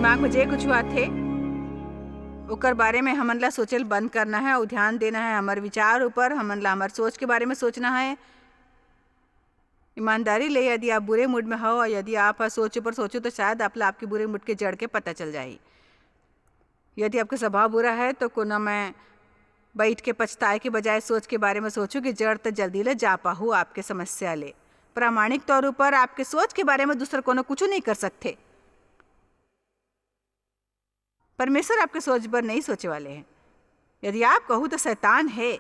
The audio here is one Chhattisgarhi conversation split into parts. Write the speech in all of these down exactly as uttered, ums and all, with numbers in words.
दिमाग में जे कुछ आथे, ओकर बारे में हमन ला सोचल बंद करना है और ध्यान देना है हमर विचार ऊपर। हमन ला हमर सोच के बारे में सोचना है। ईमानदारी ले, यदि आप बुरे मूड में हो और यदि आप ह सोच ऊपर सोचो, तो शायद आप ला आपके बुरे मूड के जड़ के पता चल जाही। यदि आपका स्वभाव बुरा है, तो कोना में बैठ के पछताए के बजाय सोच के बारे में सोचो कि जड़ तक जल्दी ले जा पाहू आपके समस्या ले। प्रामाणिक तौर ऊपर आपके सोच के बारे में दूसर कोनो कुछ नहीं कर सकते। परमेश्वर आपके सोच बर नहीं सोचे वाले हैं। यदि आप कहू तो शैतान है।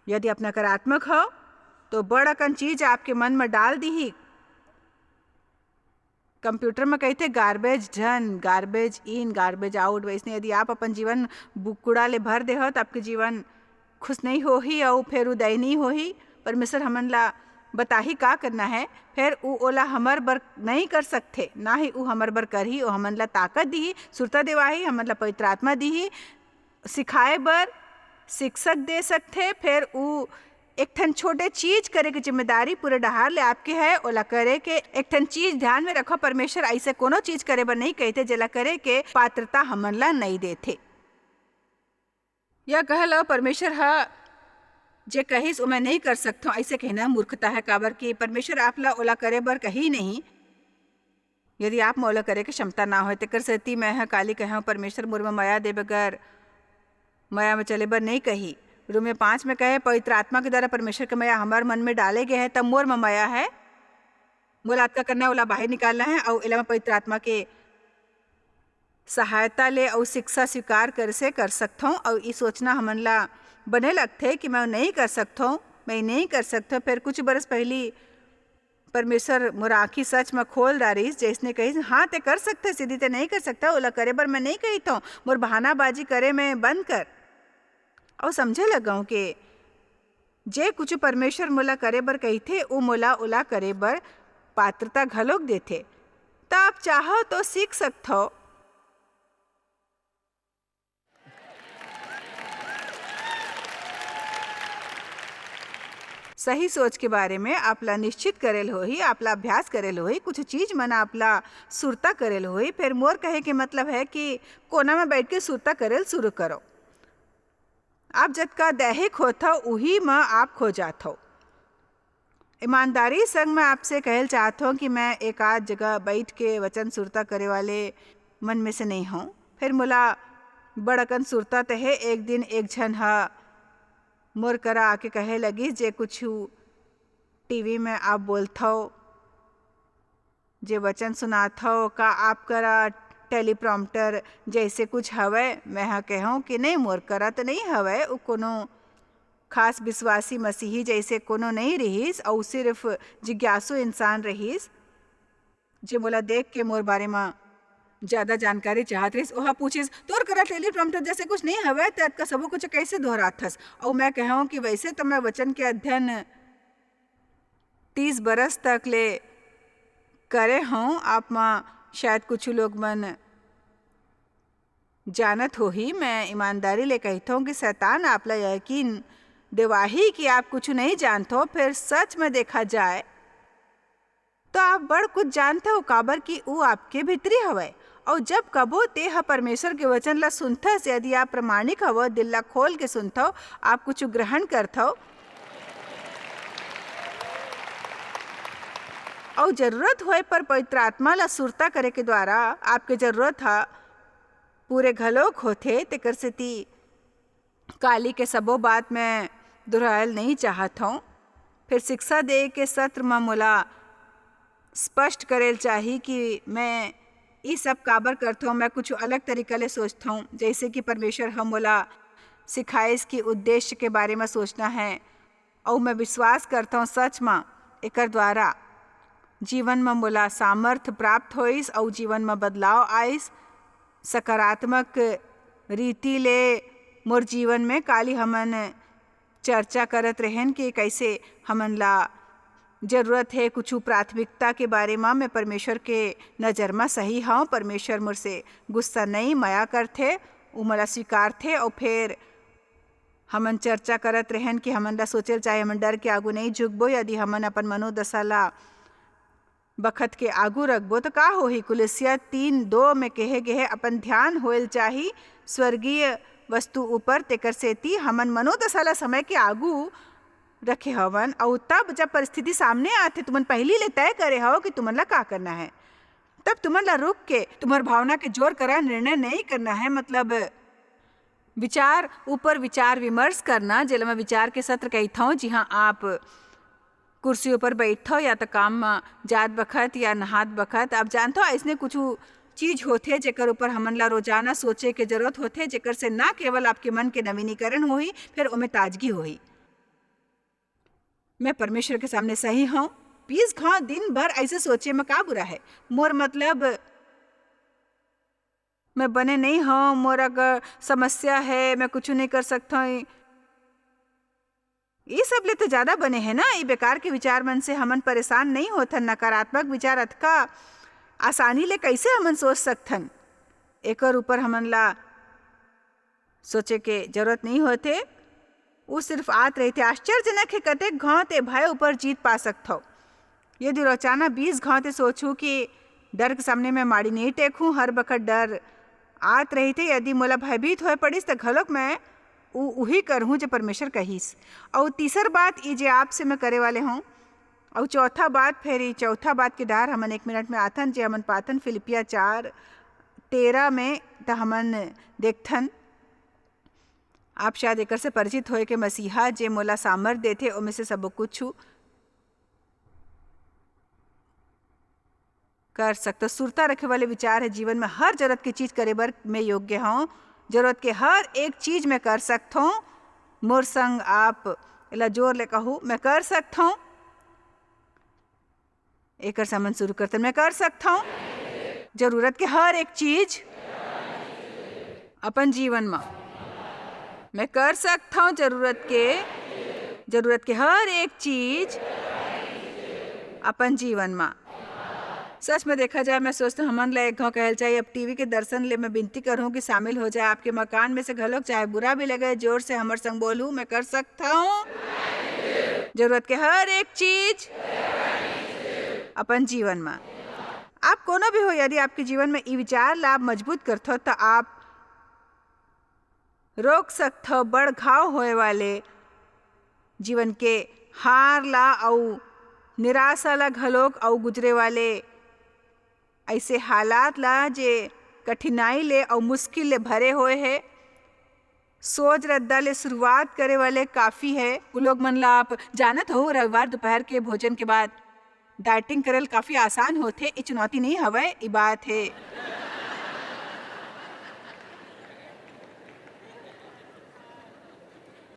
यदि आप नकारात्मक हो, तो बड़ अकन चीज आपके मन में डाल दीही। कंप्यूटर में कहते garbage done, garbage in, garbage out. वैसने यदि आप अपन जीवन बुकुड़ा ले भर दे हो, तो आपके जीवन खुश नहीं होही और फिर उदय नहीं होही। परमेश्वर हमन ला बताही का करना है, फिर उ ओला हमर बर नहीं कर सकथे, ना ही उ हमर बर करही। ओ हमन ला ताकत दीही, सुरता देवाही, हमन ला पवित्र आत्मा दीही, सिखाए बर शिक्षक दे सकथे। फिर उ एक ठन छोटे चीज करे के जिम्मेदारी पूरे डहार ले आपके है, ओला करे के एक ठन चीज ध्यान में रखो, परमेश्वर ऐसे कोनो चीज करे बर नहीं कहते जेला करे के पात्रता हमन ला नहीं देथे। यह कह लो, परमेश्वर ह जे कहिस, ओ मैं नहीं कर सकथों, ऐसे कहना मूर्खता है, काबर कि परमेश्वर आप ला ओला करे बर कही नहीं। यदि आप म ओला करे के क्षमता ना होय, तेकर सेती मैं ह काली कहूं, परमेश्वर मोर म मया दे बगैर मया म चले बर नहीं कही। रोमियो पाँच में कहे, पवित्र आत्मा के द्वारा परमेश्वर के मया हमर मन में डाले गए है, तब मोर म मया है। मोला अतका करना है, ओला बाहर निकालना है, अउ एला मैं पवित्र आत्मा के सहायता ले अउ शिक्षा स्वीकार करे से कर सकथौं। अउ ई सोचना हमन ला बने लगथे कि मैं नहीं कर सकथौं, मैं नहीं कर सकथौं। फिर कुछ बरस पहली परमेश्वर मोर आँखी सच में खोल डारिस, जैसने कहिस, "हाँ, ते कर सकथे, सीधी ते नहीं कर सकता, ओला करे बर मैं नहीं कहिथौं, मोर बहानाबाजी करे में बंद कर।" अउ समझे लगौं के जे कुछ परमेश्वर मोला करे बर कहिथे, उ मोला ओला करे बर पात्रता घलोक देथे। त आप चाहो तो सीख सकथव। सही सोच के बारे में आप ला निश्चित करेल होही, आप ला अभ्यास करेल होही, कुछ चीज मन आप ला सुरता करेल होही। फिर मोर कहे के मतलब है कि कोना में बैठ के सुरता करेल शुरू करो। आप जतका दैहिक होथव, उही म आप खो जाथव। ईमानदारी संग मैं आपसे कहल चाहत हौं कि मैं एक आध जगह बैठ के वचन सुरता करे वाले मन में से नहीं हौं। फिर मोला बड़ अकन सुरता त हे, एक दिन एक झन ह मोर करा आके कहे लगिस, "जे कुछु टीवी में आप बोलथव, जे वचन सुनाथव, का आप करा teleprompter जैसे कुछ हवय?" मैं ह कहूं कि, "नहीं, मोर करा तो नहीं हवय, उ कोनो खास विश्वासी मसीही जैसे कोनो नहीं रिहिस, अउ सिर्फ जिज्ञासु इंसान रिहिस, जे मोला देख के मोर बारे म ज्यादा जानकारी चाहत रिहिस।" ओहा पूछिस, "तोर करा teleprompter जैसे कुछ नहीं हवय, त अतका सबो कुछ कैसे दोहराथस?" अउ मैं कहूं कि वैसे तो मैं वचन के अध्ययन तीस बरस तक ले करे हौं। आप म शायद कुछ लोग मन जानत होही, मैं ईमानदारी ले कहिथौं कि शैतान आप ला यकीन देवाही कि आप कुछ नहीं जानथो। फिर सच में देखा जाए तो आप बड़ कुछ जानथव, काबर कि ऊ आपके भीतरी हवय। अउ जब कभो ते ह परमेश्वर के वचन ला सुनथस, यदि आप प्रामाणिक हव, दिल ला खोल के सुनथव, आप कुछ ग्रहण करथव, अउ जरूरत होए पर पवित्र आत्मा ला सुरता करे के द्वारा आपके जरूरत ह पूरे घलोक होथे। तेकर सेती काली के सबो बात मैं दोहरायल नहीं चाहत हौं। फिर शिक्षा दे के सत्र म मोला स्पष्ट करेल चाही कि मैं ई सब काबर करथौं, मैं कुछ अलग तरीका ले सोचथौं, जैसे कि परमेश्वर ह मोला सिखाइस कि उद्देश्य के बारे म सोचना है। अउ मैं विश्वास करथौं, सच म एकर द्वारा जीवन म मोला सामर्थ प्राप्त होइस अउ जीवन म बदलाव आइस। सकारात्मक रीति ले मोर जीवन में काली हमन चर्चा करत रहेन कि कैसे हमन ला जरूरत हे कुछ प्राथमिकता के बारे म। मैं परमेश्वर के नज़र म सही हौं, परमेश्वर मोर से गुस्सा नई, मया करथे, उ मोला स्वीकारथे। अउ फेर हमन चर्चा करत रहेन कि हमन ला सोचेल चाहे हमन डर के आगू नई झुकबो। यदि हमन अपन मनोदशा ला बखत के आगू रखबो, त का होही? कुलसिया तीन दो में कहे गे हे, अपन ध्यान होयल चाही स्वर्गीय वस्तु ऊपर, तेकर सेती हमन मनोदशा ला समय के आगू रखे हवन, अउ तब जब परिस्थिति सामने आथे, तुमन पहिली ले तय करे हव कि तुमन ला का करना हे। तब तुमन ला रुक के, तुम्हर भावना के जोर करा निर्णय नहीं करना हे, मतलब विचार ऊपर विचार विमर्श करना, जेला मैं विचार के सत्र कहिथौं, जिहां आप कुर्सी ऊपर बइठथव या त काम म जात बखत या नहात बखत। आप जानथव, अइसने कुछु चीज होथे, जेकर ऊपर हमन ला रोजाना सोचे के जरूरत होथे, जेकर से न केवल आपके मन के नवीनीकरण होही, फेर ओमे ताजगी होही। मैं परमेश्वर के सामने सही हौं। बीस घांव दिन भर अइसे सोचे म का बुरा हे? मोर मतलब, मैं बने नहीं हौं, मोर अगर समस्या हे, मैं कुछु नहीं कर सकत हौं। ये सब ले तो ज्यादा बने हे ना, ये बेकार के विचार मन से हमन परेशान नहीं होथन, नकारात्मक विचार अतका आसानी ले कइसे हमन सोच सकथन? एकर ऊपर हमन ला सोचे के जरूरत नहीं होथे। वो सिर्फ आत रहिथे। आश्चर्यजनक हे, कतेक घांव ते भय ऊपर जीत पा सकथव। यदि रोजाना बीस घांव ते सोचहूं कि डर के सामने मैं माड़ी नहीं टेकहूं, हर बखत डर आत रहिथे, यदि मोला भयभीत होए पड़िस, त घलोक मैं उ-, उही करहूं, जे परमेश्वर कहिस। अउ तीसर बात, ई जे आपसे मैं करे वाले हौं, अउ चौथा बात, फेर ई चौथा बात के डहर हमन एक मिनट में आथन, जे हमन पाथन फिलिपिया चार तेरह में, त हमन देखथन, आप शायद एकर से परिचित होए के, मसीहा जे मोला सामर्थ देथे, ओमे से सबो कुछु कर सकथव। सुरता रखे वाले विचार हे, जीवन में हर जरूरत के चीज करे बर मैं योग्य हौं। जरूरत के हर एक चीज मैं कर सकथौं। मोर संग आप एला जोर ले कहू, मैं कर सकथौं। एकर से हमन शुरू करथन, मैं कर सकथौं जरूरत के हर एक चीज अपन जीवन म। मैं कर सकथौं जरूरत के, जरूरत के हर एक चीज अपन जीवन म। सच में देखा जाए, मैं सोचथौं हमन ला एक घांव कहल चाही। अब टीवी के दर्शन ले मैं विनती करहूं कि शामिल हो जाए आपके मकान में से घलोक, चाहे बुरा भी लगे, जोर से हमर संग बोलू, मैं कर सकथौं जरूरत के हर एक चीज अपन जीवन म। आप कोनो भी हो, यदि आपके जीवन में ई विचार ला आप मजबूत करथव, त आप रोक सकथव बड़ घाव होए वाले जीवन के हार ला अउ निराशा ला घलोक, अउ गुजरे वाले अइसे हालात ला जे कठिनाई ले अउ मुश्किल ले भरे होए हे। सोज रद्दा ले शुरुआत करे वाले काफी हे। उ लोग मन ला आप जानत हो, रविवार दोपहर के भोजन के बाद डाइटिंग करल काफी आसान होथे। ई चुनौती नहीं हवय, ई बात हे।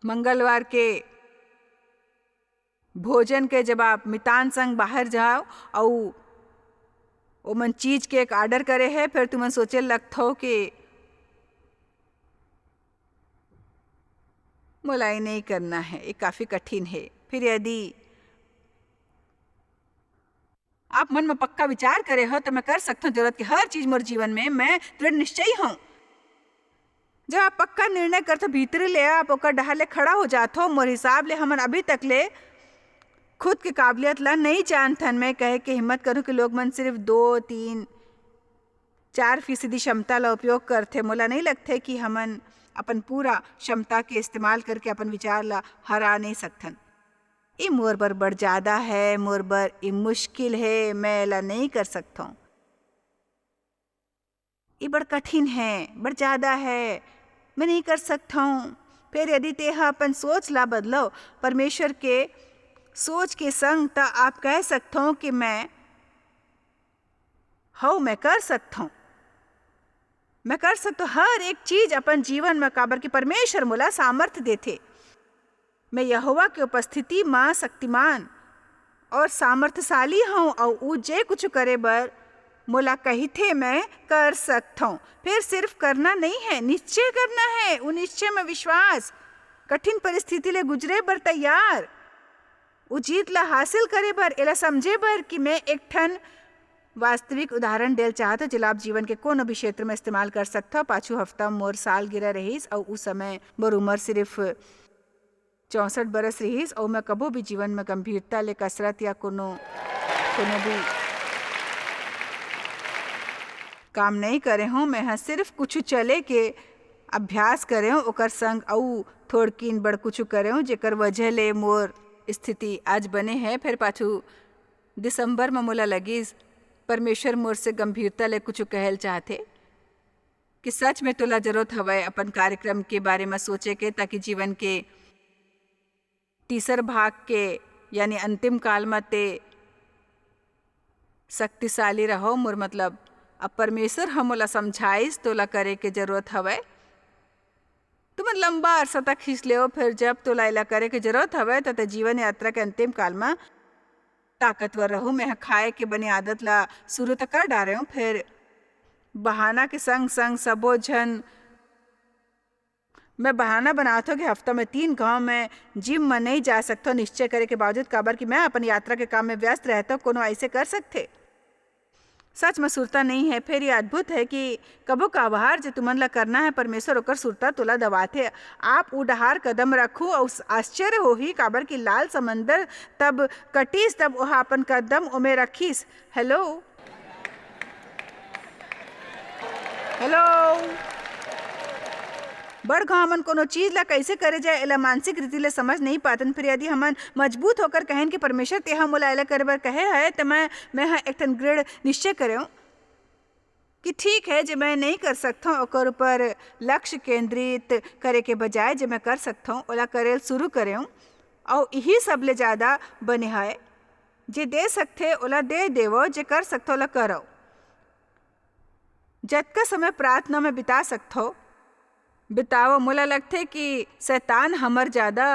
मंगलवार के भोजन के जब आप मितान संग बाहर जाव अउ ओमन चीज के एक ऑर्डर करे हे, फेर तुमन सोचे लगथव कि मोला ये नहीं करना हे, ये काफी कठिन हे। फिर यदि आप मन में पक्का विचार करे हो, त मैं कर सकथव जरूरत के हर चीज मोर जीवन में। मैं दृढ़ निश्चयी हूं। जब आप पक्का निर्णय करथव, भीतरी ले आप ओकर डहर ले खड़ा हो जाथव, मोर हिसाब ले हमन अभी तक ले खुद के काबिलियत ला नहीं जानथन। मैं कहे के हिम्मत करूं कि लोग मन सिर्फ दो, तीन, चार फीसदी क्षमता ला उपयोग करथे। मोला नहीं लगथे कि हमन अपन पूरा क्षमता के इस्तेमाल करके अपन विचार ला हरा नहीं सकथन। ई मोर बर बड़ ज्यादा हे, मोर बर ई मुश्किल हे, मैं एला नहीं कर सकथौं। ई बड़ कठिन हे, बड़ ज्यादा हे, मैं नहीं कर सकथौं। फेर यदि तेहा अपन सोच ला बदलव, परमेश्वर के सोच के संग, त आप कह सकथौं कि मैं हव, मैं कर सकथौं। मैं कर सकथौं हर एक चीज अपन जीवन म, काबर कि परमेश्वर मोला सामर्थ देथे। मैं यहोवा के उपस्थिति म शक्तिमान और सामर्थशाली हूँ, अउ ऊ जे कुछ करे बर मोला कहिथे, मैं कर सकथौं। फेर सिर्फ करना नहीं है, निश्चय करना है। ऊ निश्चय में विश्वास, कठिन परिस्थिति ले गुजरे बर तैयार, ऊ जीत ला हासिल करे बर, एला समझे बर कि मैं एक ठन वास्तविक उदाहरण देल चाहत हूँ, जेला आप जीवन के कोनो भी क्षेत्र में इस्तेमाल कर सकथव। पाछू हफ्ता मोर सालगिरह रहिस, अउ ऊ समय मोर उमर सिर्फ चौसठ बरस रिहिस, अउ मैं कभू भी जीवन में गंभीरता ले कसरत या कोनो, कोनो भी काम नहीं करे हूँ, मैं ह सिर्फ कुछ चले के अभ्यास करे हूँ, ओकर संग अउ थोड़किन बड़ कुछ करे हूँ, जेकर वजह ले मोर स्थिति आज बने है। फिर पाछू दिसंबर म मोला लगिस, परमेश्वर मोर से गंभीरता ले कुछ कहल चाहथे कि सच में तोला जरूरत हवय अपन कार्यक्रम के बारे म सोचे के, ताकि जीवन के तीसर भाग के, यानी अंतिम काल म ते शक्तिशाली रहो। मोर मतलब, अब परमेश्वर ह मोला समझाइस, तोला करे के जरूरत हवय। तुमन लंबा अरसा तक खींच लेव, फिर जब तोला एला करे के जरूरत हवय, त ते जीवन यात्रा के अंतिम काल म ताकतवर रहू। मैं ह खाए के बने आदत ला शुरू त कर डारे हूँ, फिर बहाना के संग संग सबो झन, मैं बहाना बनात हूँ कि हफ्ता में तीन घाव मैं जिम में नहीं जा सकता निश्चय करे के बावजूद, काबर कि मैं अपन यात्रा के काम में व्यस्त रहता हूँ। कोनो ऐसे कर सकथे? सच में सुरता नहीं है। फिर ये अद्भुत है कि कभो काबहार जे तुमन ला करना है, परमेश्वर ओकर सुरता तोला दवाथे। आप उ डहार कदम रखू अउ आश्चर्य होही, काबर कि लाल समंदर तब कटिस, तब ओहा अपन कदम ओमे रखिस। Hello, hello. बड़ घाव हमन कोनो चीज ला कइसे करे जाए, एला मानसिक रीति ले समझ नहीं पातन। फिर यदि हमन मजबूत होकर कहेन कि परमेश्वर तेहा मोला एला करे बर कहे है, त मैं, मैं ह एक ठन दृढ़ निश्चय करेंव कि ठीक है, जे मैं नहीं कर सकथों, ओकर ऊपर लक्ष्य केंद्रित करे के बजाय जे मैं कर सकथों, ओला करे ल शुरू करेंव। अउ इही सबले ज्यादा बने है, जे दे सकथे, ओला दे देवो, जे कर सकथो, ओला करो। जतका समय प्रार्थना में बिता सकथो, बिताओ। मोला लगथे कि शैतान हमर ज्यादा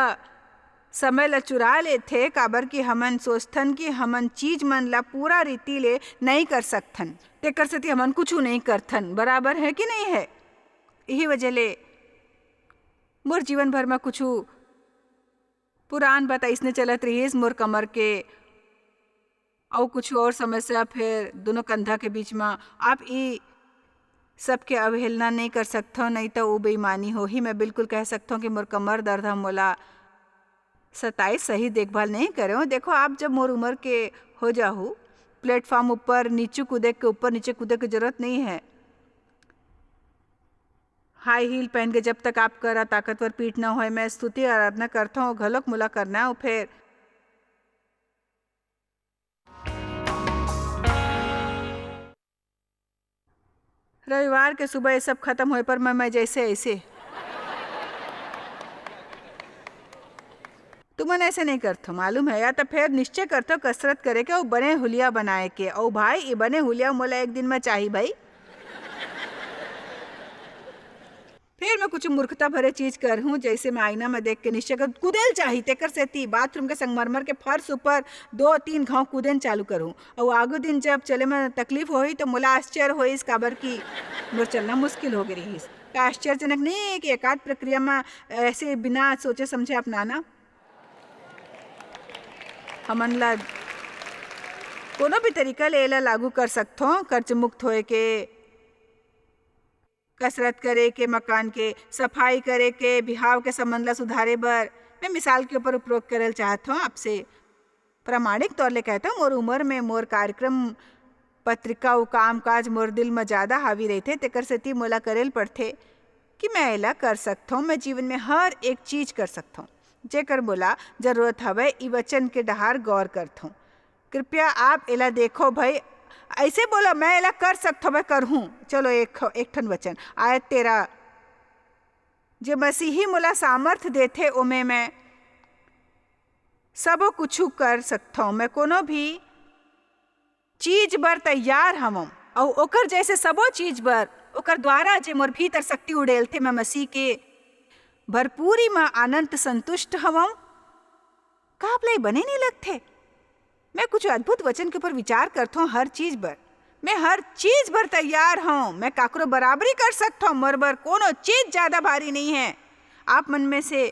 समय ला चुरा लेथे, काबर कि हमन सोचथन कि हमन चीज मन ला पूरा रीति ले नई कर सकथन, तेकर सेती हमन कुछु नई करथन। बराबर है कि नहीं है? इही वजह ले मोर जीवन भर में कुछु पुरान बात अइसने चलत रिहिस, मोर कमर के अउ कुछु और समस्या, फेर दुनों कंधा के बीच म। आप ई सबके अवहेलना नइ कर सकथव, नइ त वो बेईमानी होही। मैं बिल्कुल कह सकथव कि मोर कमर दर्द ह मोला सताइस, सही देखभाल नइ करे हों। देखो, आप जब मोर उमर के हो जाहू, प्लेटफॉर्म ऊपर नीचू कूदे के, ऊपर नीचे कूदे के जरूरत नइ है। हाई हील पहन के जब तक आप करा ताकतवर पीठ न होय, मैं स्तुति आराधना करथव, घलोक मोला करना है। फेर रविवार के सुबह ये सब खत्म होय पर मैं, मैं जैसे ऐसे। तुमन ऐसे नहीं करथो, मालूम है? या तो फेर निश्चय करथो कसरत करे के, अउ बने हुलिया बनाए के। अउ भाई, ये बने हुलिया मोला एक दिन में चाही भाई। फिर मैं कुछ मूर्खता भरे चीज करहूँ, जैसे मैं आईना में देख के निश्चय कर कूदेल चाही, तेकर सेती बाथरूम के संगमरमर के फर्श ऊपर दो तीन घाव कूदेन चालू करहूँ। अउ आगू दिन जब चले में तकलीफ होही, तो मोला आश्चर्य होइस, काबर कि मोर चलना मुश्किल हो गई रहिस। का आश्चर्यजनक नहीं है कि एकाध प्रक्रिया में ऐसे बिना सोचे समझे अपनाना? हमन ला कोनो भी तरीका ले एला लागू कर सकथों, कर्ज मुक्त होए के, कसरत करे के, मकान के सफाई करे के, बिहाव के संबंध ला सुधारे बर। मैं मिसाल के ऊपर उपरोक्त करल चाहत हूँ आपसे। प्रामाणिक तौर ले कहत हूँ, मोर उमर में मोर कार्यक्रम, पत्रिका अउ कामकाज मोर दिल में ज्यादा हावी रहिथे, तेकर सेती मोला करेल पड़थे कि मैं एला कर सकथों। मैं जीवन में हर एक चीज कर सकथों, जेकर मोला जरूरत हवय, ई वचन के डहार गौर करथों। कृपया आप एला देखो भाई, ऐसे बोलो, "मैं एला कर सकथों, मैं करहूँ।" चलो, एक, एक ठन वचन, आयत तेरह, "जे मसीही मोला सामर्थ देथे, ओमे मैं सबो कुछु कर सकथों।" मैं कोनो भी चीज बर तैयार हवं, अउ ओकर जैसे सबो चीज बर, ओकर द्वारा जे मोर भीतर शक्ति उड़ेलथे, मैं मसीह के भरपूरी म अनंत संतुष्ट हवं। का आप ला ये बने नहीं लगथे? मैं कुछ अद्भुत वचन के ऊपर विचार करथों हर चीज बर। मैं हर चीज बर तैयार हूँ। मैं काकरो बराबरी कर सकथों। मोर बर कोनो चीज ज्यादा भारी नहीं है। आप मन में से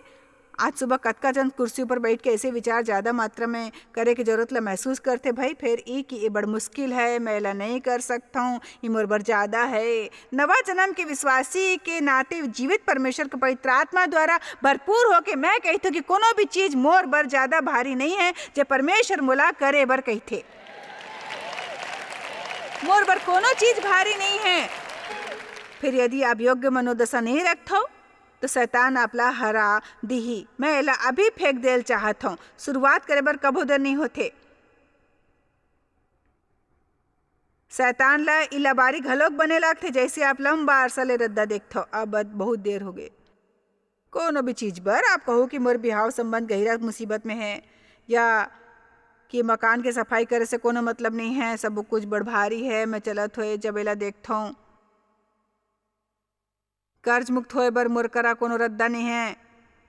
आज सुबह कतका जन कुर्सी ऊपर बैठ के ऐसे विचार ज्यादा मात्रा में करे के जरूरत ला महसूस करथे भाई? फेर ई कि ये बड़ मुश्किल है, मैं एला नहीं कर सकथों, ये मोर बर ज्यादा है। नवा जन्म के विश्वासी के नाते जीवित परमेश्वर के पवित्र आत्मा द्वारा भरपूर होके मैं कहिथों कि कोनो भी चीज मोर बर ज्यादा भारी नहीं है, जे परमेश्वर मोला करे बर कहिथे। मोर बर कोनो चीज भारी नहीं है। फिर यदि आप योग्य मनोदशा नहीं रखथव, तो शैतान आपला हरा दिही। मैं एला अभी फेंक देल चाहत हूँ। शुरुआत करे बर कभो देर नहीं होथे। शैतान ला इलाबारी घलोक बने लागथे, जैसे आप लंबा अरसा ले रद्दा देखथव। अब बहुत देर हो गए। कोनो भी चीज बर आप कहू कि मोर बिहाव संबंध गहिरा मुसीबत में है, या कि मकान के सफाई करे से कोनो मतलब नहीं है, सब कुछ बड़ भारी है, मैं चलत होए जब एला देखथौं। कर्ज मुक्त होए बर मोर करा कोनो रद्दा नहीं है।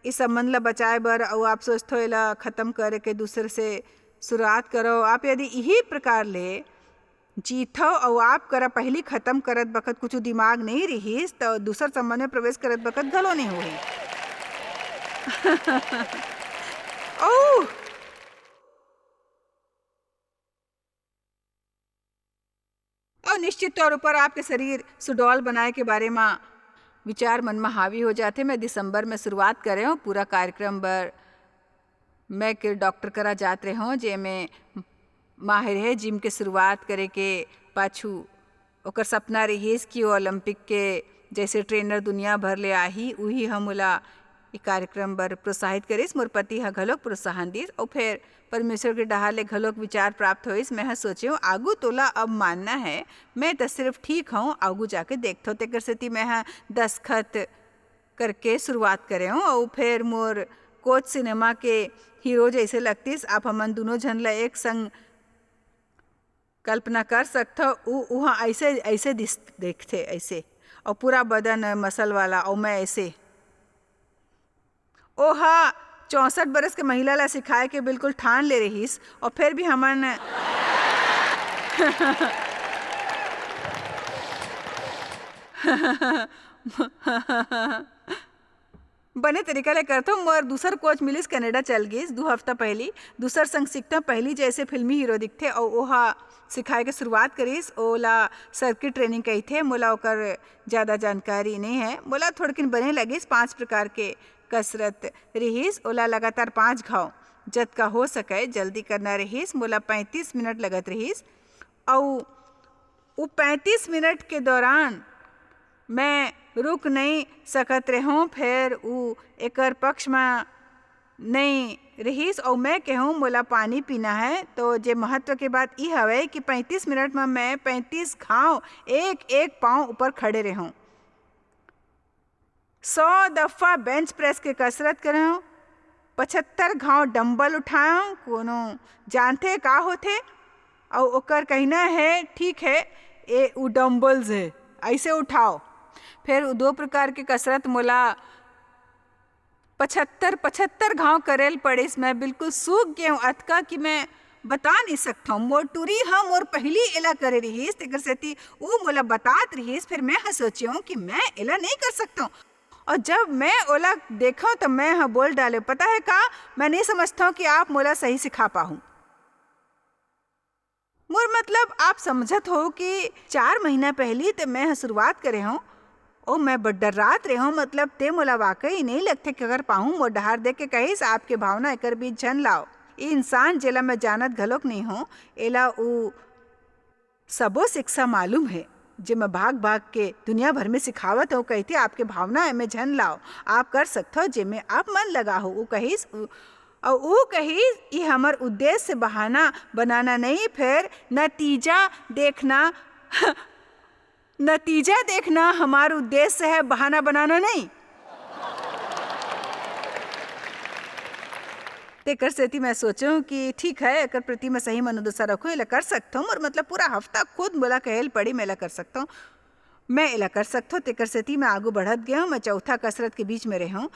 इस संबंध ला बचाए बर अउ आप सोचथो एला खत्म करे के दूसर से शुरुआत करो। आप यदि इही प्रकार ले जीथव अउ आप करा पहली खत्म करत बखत कुछ दिमाग नहीं रिहिस, त दूसर संबंध में प्रवेश करत बखत घलो नहीं होही। ओह! और निश्चित तौर ऊपर आपके शरीर सुडौल बनाए के बारे में विचार मन में हावी हो जाथे। मैं दिसंबर में शुरुआत करे हूँ पूरा कार्यक्रम बर। मैं के डॉक्टर करा जात रहे हूँ, जे में माहिर है जिम के शुरुआत करे के पाछू ओकर सपना रहिस कि वो ओलंपिक के जैसे ट्रेनर दुनिया भर ले आही, उही हम ओला ई कार्यक्रम बर प्रोत्साहित करिस। मोर पति ह घलोक प्रोत्साहन दिस, अउ फेर परमेश्वर के डहार ले घलोक विचार प्राप्त होइस। मैं ह सोचेंव, आगू तोला अब मानना है, मैं त सिर्फ ठीक हूँ, आगू जाके देखथव। तेकर सेती मैं ह दस्तखत करके शुरुआत करेंव, अउ फेर मोर कोच सिनेमा के हीरो जैसे लगतिस। आप हमन दुनों झन ला एक संग कल्पना कर सकथव, उ, उहाँ ऐसे, ऐसे दिस, देखथे, ऐसे, अउ पूरा बदन मसल वाला, अउ मैं ऐसे। ओहा चौसठ बरस के महिला ला सिखाए के बिल्कुल ठान ले रहिस, अउ फेर भी हमन बने तरीका ले करथों। मोर दूसर कोच मिलिस, कनाडा चल गिस दू हफ्ता पहिली। दूसर संग सीखथों, पहिली जैसे फिल्मी हीरो दिखथे, अउ ओहा सिखाए के शुरुआत करिस। ओला सर्किट ट्रेनिंग कहिथे। मोला ओकर ज्यादा जानकारी नहीं है। मोला थोड़किन बने लगिस। पांच प्रकार के कसरत रिहिस। ओला लगातार पांच घाव, जतका हो सके, जल्दी करना रिहिस। मोला पैंतीस मिनट लगत रिहिस, अउ उ पैंतीस मिनट के दौरान मैं रुक नहीं सकत रेहों। फेर उ एकर पक्ष म नहीं रिहिस, अउ मैं केहों, "मोला पानी पीना है।" तो जे महत्व के बात ई हवय कि पैंतीस मिनट म मैं पैंतीस घांव एक-एक पांव ऊपर खड़े रेहों। सौ दफा बेंच प्रेस के कसरत करेंव, पचहत्तर घांव डंबल उठाएंव। कोनो जानथे का होथे? अउ ओकर कहिना है, "ठीक है, ए उ डंबल्स है, ऐसे उठाओ।" फेर उ दो प्रकार के कसरत मोला पचहत्तर, पचहत्तर घांव करे ल पड़िस। मैं बिल्कुल सूख गेंव अतका कि मैं बता नहीं सकथंव। मोर टूरी ह मोर पहिली एला करे रिहिस, तेकर सेती उ मोला बतात रिहिस। फेर मैं ह सोचेंव कि मैं एला नहीं कर सकथंव। अउ जब मैं ओला देखेंव, त मैं ह बोल डालेंव, "पता है का, मैं नहीं समझथंव कि आप मोला सही सिखा पाहू।" मोर मतलब, आप समझत हो कि चार महीना पहिली ते मैं ह शुरुआत करे हंव, अउ मैं बड़ डर्रात रेहों, मतलब, ते मोला वाकई नइ लगथे कि कर पाहूं। मोर डहार देख के कहिस, "आपके भावना एकर बीच झन लाव। ए इंसान, जेला मैं जानत घलोक नइ हों, एला उ सबो शिक्षा मालूम हे, जे मैं भाग-भाग के दुनिया भर में सिखावत हंव, कहिथे, 'आपके भावना एमे झन लाव, आप कर सकथव, जेमे आप मन लगाहू," उ कहिस। उ, अउ उ कहिस, "ये हमर उद्देश्य बहाना बनाना नहीं, फेर नतीजा देखना।" नतीजा देखना हमार उद्देश्य है, बहाना बनाना नहीं। तेकर सेती मैं सोचेंव कि ठीक है, एकर प्रति मैं सही मनोदशा रखूं, एला कर सकथंव। मोर मतलब, पूरा हफ्ता खुद मोला कहे ल पड़ी, मैं एला कर सकथंव, मैं एला कर सकथंव। तेकर सेती मैं आगू बढ़त गेंव। मैं चौथा कसरत के बीच में रेहों,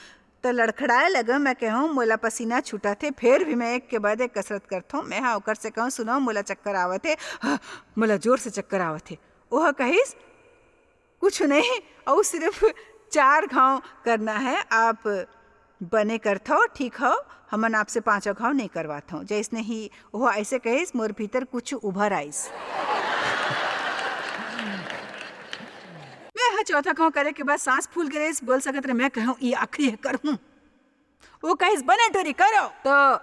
त लड़खड़ाए लगेंव। मैं केहों, "मोला पसीना छूटत हे," फेर भी मैं एक के बाद एक कसरत करथंव। मैं हा ओकर से केहों, "सुनो, मोला चक्कर आवत हे, हा, मोला जोर से चक्कर आवत हे।" ओह कहिस, "कुछ नहीं, अउ सिर्फ चार घांव करना है, आप बने करथव, ठीक हव, हमन आपसे पांचों घांव नहीं करवाथंव।" जइसने ही ओह ऐसे कहिस, मोर भीतर कुछ उभर आइस। मैं ह चौथा घांव करे के बाद सांस फूल गे रहिस, बोल सकत रहे, मैं केहों, "ये आखिरी है, करहूं।" वो कहिस, "बने टूरी, करो।" तो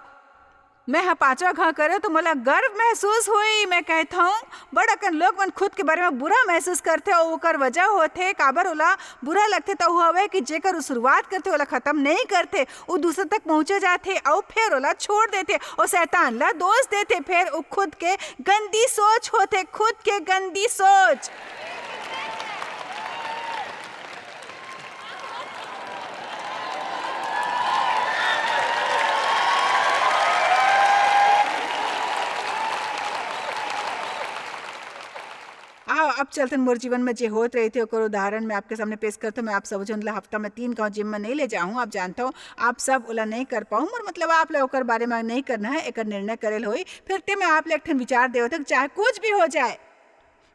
मैं ह पांचवा घाव करे तो मोला गर्व महसूस होई। मैं कहत हूँ, बड़ अकन लोग मन खुद के बारे में बुरा महसूस करथे, अउ ओकर वजह होथे, काबर ओला बुरा लगथे, त वो हवे कि जेकर उ शुरुआत करथे, ओला खत्म नहीं करथे, उ दूसरे तक पहुंचे जाथे, अउ फिर ओला छोड़ देथे, अउ शैतान ला दोष देथे, फिर उ खुद के गंदी सोच होथे, खुद के गंदी सोच। आओ, अब चलथन मोर जीवन में जे होत रहिथे, ओकर उदाहरण मैं आपके सामने पेश करथों। मैं आप सब झन ला हफ्ता में तीन घाव जिम में नहीं ले जाहूँ, आप जानथो, आप सब ओला नहीं कर पाहूँ, मोर मतलब आप ला ओकर बारे में नहीं करना है, एकर निर्णय करे ल होई। फिर ते मैं आप ला एक ठन विचार देवत हूँ, चाहे कुछ भी हो जाए,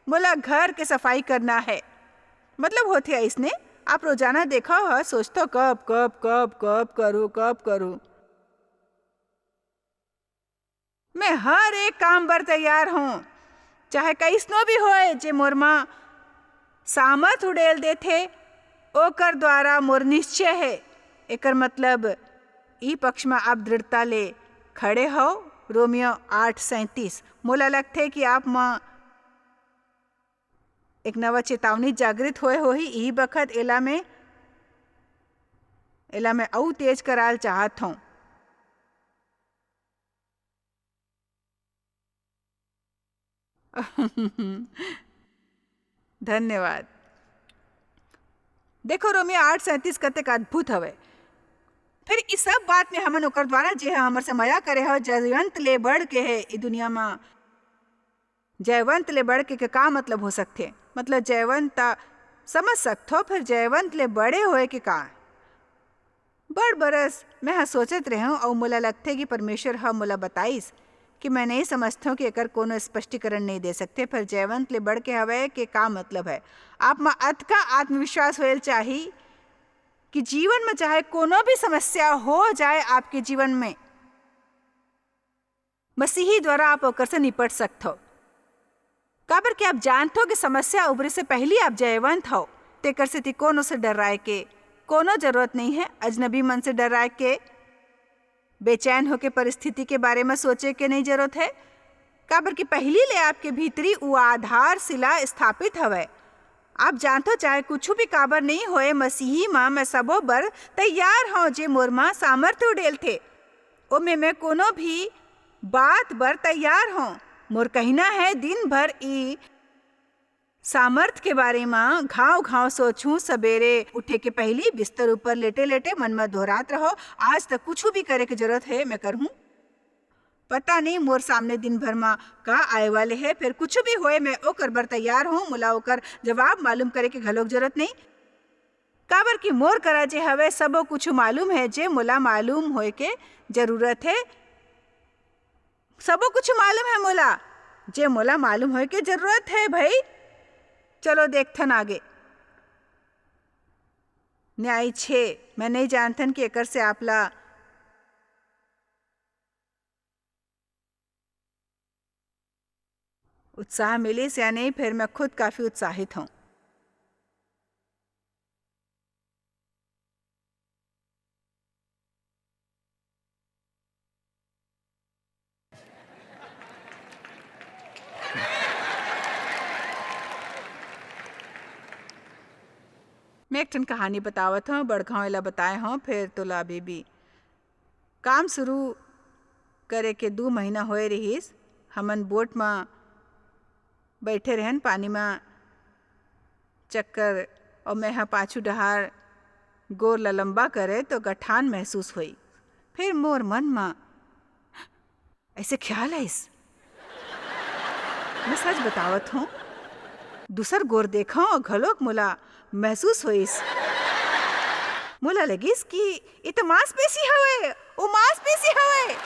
मोला घर के सफाई करना है। मतलब होथे अइसने, आप रोजाना देखा ह, सोचथो, "कब, कब, कब, कब करूँ, कब करूँ?" मैं हर एक काम बर तैयार हूँ, चाहे कइसनो भी होए, जे मोर म सामर्थ उड़ेल देथे, ओकर द्वारा मोर निश्चय हे। एकर मतलब, ई पक्ष म आप दृढ़ता ले खड़े हव। रोमियो आठ सैंतीस। मोला लगथे कि आप म एक नवा चेतावनी जागृत होए होही। इही बखत एला मैं, एला मैं अऊ तेज कराल चाहत हौं। धन्यवाद। देखो, रोमियो आठ सैंतीस कतेक अद्भुत हवे। फिर इस सब बात में हमन ओकर द्वारा, जे ह हमर से मया करे हव, जयवंत ले बढ़ के हे ई दुनिया म। जयवंत ले बढ़ के, के का मतलब हो सकथे? मतलब, जयवंत त समझ सकथो, फिर जयवंत ले बड़े होए के का? बड़ बरस मैं ह सोचत रेहेंव, अउ मोला लगथे कि परमेश्वर ह मोला बताइस कि मैं नइ समझथों कि एकर कोनो स्पष्टीकरण नइ दे सकथे, फिर जयवंत ले बढ़ के हवय के का मतलब है? आप म अतका आत्मविश्वास होयल चाही कि जीवन में चाहे कोनो भी समस्या हो जाए आपके जीवन में, मसीही द्वारा आप ओकर से निपट सकथव। काबर कि आप जानथव कि समस्या उभरे से पहिली आप जयवंत हव, तेकर सेती कोनो से डराए के कोनो जरूरत नइ हे। अजनबी मन से डराए के, बेचैन होके परिस्थिति के बारे म सोचे के नइ जरूरत हे, काबर कि पहिली ले आपके भीतरी उ आधारशिला स्थापित हवय। आप जानथव, चाहे कुछु भी काबर नइ होए, मसीही म मैं सबो बर तैयार हव, जे मोर म सामर्थ्य उड़ेलथे। ओमे मैं कोनो भी बात बर तैयार हौं। मोर कहिना है, दिन भर ई सामर्थ के बारे म घांव-घांव सोचहूं। सबेरे उठे के पहिली बिस्तर ऊपर लेटे-लेटे मन म दोहरात रहो, "आज तक कुछु भी करे के जरूरत है, मैं करहूं। पता नहीं मोर सामने दिन भर म का आए वाले है, फेर कुछु भी होए, मैं ओकर बर तैयार हूं। मोला ओकर जवाब मालूम करे के घलोक जरूरत नहीं।" काबर कि मोर करा जे हवय, सबो कुछु मालूम हे, जे मोला मालूम होय के जरूरत हे। सबो कुछु मालूम हे मोला, जे मोला मालूम होय के जरूरत हे भई। चलो देखथन आगे। न्याय छे, मैं नइ जानथन कि एकर से आप ला उत्साह मिलिस या नहीं, फेर मैं खुद काफी उत्साहित हूँ। मैं एक ठन कहानी बतावत हूँ, बड़घाव एला बताए हूँ, फेर तोला अभी भी काम शुरू करे के दू महीना होए रिहिस। हमन बोट म बइठे रहेन, पानी म चक्कर, अउ मैं ह पाछू डहार गोर ल लंबा करे तो गठान महसूस होई। फिर मोर मन म ऐसे ख्याल आइस। मैं सच बतावत हूँ, दूसर गोर देखा घलोक मोला महसूस होइस। मोला लगिस कि ये तो मांसपेशी हवे, वो मांसपेशी हवे।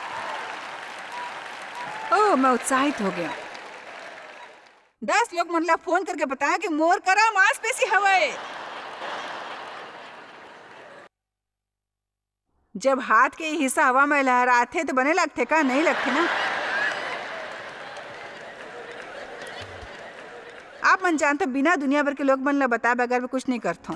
ओ, मैं उत्साहित हो गया। दस लोग मन ला फोन करके बताया कि मोर करा मांसपेशी हवे। जब हाथ के हिस्सा हवा में लहराथे तो बने लगथे का? नहीं लगथे ना। आप मन जानते, बिना दुनिया भर के लोग मन ला बताए बगैर भी कुछ नहीं करथों।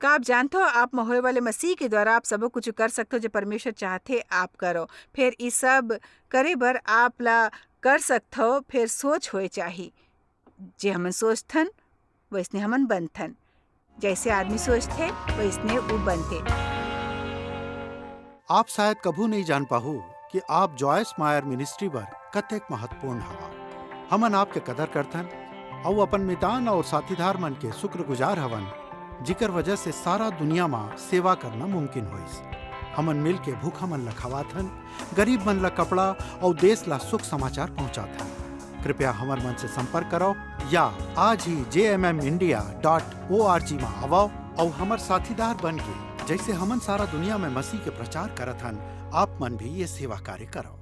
का आप जानथव, आप म होए वाले मसीह के द्वारा आप सबो कुछ कर सकथव, जे परमेश्वर चाहथे, आप करो। फेर ई सब करे बर आप ला कर सकथव, फेर सोच होए चाही। जे हमन सोचथन, वइसने हमन बनथन। जइसे आदमी सोचथे, वइसने ऊ बनथे। आप शायद कभू नइ जान पाहू कि आप जॉयस मायर मिनिस्ट्री बर कतेक महत्वपूर्ण हवा। हमन आपके कदर करथन अउ अपन मितान अउ साथीदार मन के शुक्रगुजार हवन, जिकर वजह से सारा दुनिया म सेवा करना मुमकिन होइस। हमन मिल के भूखा मन ल खवाथन, गरीब मन ल कपड़ा अउ देश ल शुभ समाचार पहुंचाथन। कृपया हमर मन से संपर्क करव या आज ही J M M India dot O R G म आवव अउ हमर साथीदार बन के, जइसे हमन सारा दुनिया म मसीह के प्रचार करत हन, आप मन भी ये सेवा कार्य करव।